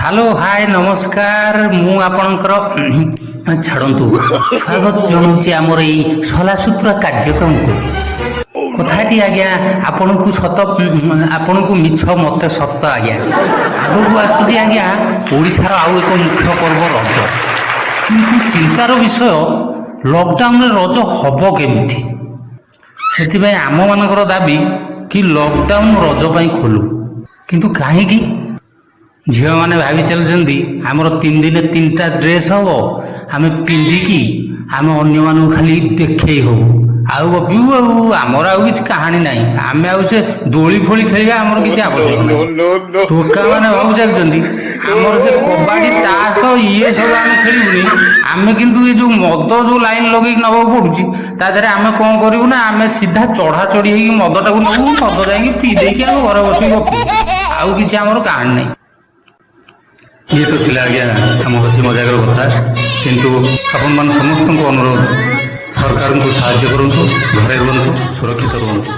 Hello, ହାଏ, ନମସ୍କାର। ମୁଁ ଆପଣଙ୍କର, ଛାଡ଼ନ୍ତୁ, ସ୍ୱାଗତ ଜଣାଉଛି ଆମର ଏଇ ସଲାସୁତୁରା କାର୍ଯ୍ୟକ୍ରମକୁ। କଥାଟି ଆଜ୍ଞା, ଆପଣଙ୍କୁ ସତ, ଆପଣଙ୍କୁ ମିଛ, ମତେ ସତ ଆଜ୍ଞା। ଆଗକୁ ଆସୁଛି ଆଜ୍ଞା ଓଡ଼ିଶାର ଆଉ ଏକ ମୁଖ୍ୟ ପର୍ବ ରଜ। କିନ୍ତୁ ଚିନ୍ତାର ବିଷୟ, ଲକଡାଉନରେ ରଜ ହବ କେମିତି? ସେଥିପାଇଁ ଆମମାନଙ୍କର ଦାବି କି ଲକଡାଉନ ରଜ ପାଇଁ ଖୋଲୁ। କିନ୍ତୁ କାହିଁକି? ଝିଅମାନେ ଭାବି ଚାଲୁଛନ୍ତି, ଆମର 3 ଦିନ ତିନିଟା ଡ୍ରେସ୍ ହବ, ଆମେ ପିନ୍ଧିକି ଆମେ ଅନ୍ୟମାନଙ୍କୁ ଖାଲି ଦେଖେଇ ହବୁ ଆଉ ଗପିବୁ। ଆଉ ଆମର ଆଉ କିଛି କାହାଣୀ ନାହିଁ। ଆମେ ଆଉ ସେ ଦୋଳି ଫୋଳି ଖେଳିବା ଆମର କିଛି ଆବଶ୍ୟକ ନାହିଁ। ଟୋକା ମାନେ ଭାବୁ ଚାଲିଛନ୍ତି, ଆମର ସେ କବାଡି, ତାସ ଇଏ ସବୁ ଆମେ ଖେଳିବୁନି। ଆମେ କିନ୍ତୁ ଏ ଯୋଉ ମଦ ଯୋଉ ଲାଇନ ଲଗେଇକି ନେବାକୁ ପଡୁଛି, ତା ଦେହରେ ଆମେ କଣ କରିବୁ ନା, ଆମେ ସିଧା ଚଢା ଚଢି ହେଇକି ମଦଟାକୁ ନେବୁ, ମଦ ଯାଇକି ପିଇ ଦେଇକି ଆମେ ଘରେ ବସିକି ଗପିବୁ। ଆଉ କିଛି ଆମର କାହାଣୀ ନାହିଁ। ଇଏ ତ ଥିଲା ଆଜ୍ଞା ଆମ ହସି ମଜାକର କଥା। କିନ୍ତୁ ଆପଣମାନେ ସମସ୍ତଙ୍କୁ ଅନୁରୋଧ, ସରକାରଙ୍କୁ ସାହାଯ୍ୟ କରନ୍ତୁ, ଘରେ ରୁହନ୍ତୁ, ସୁରକ୍ଷିତ ରୁହନ୍ତୁ।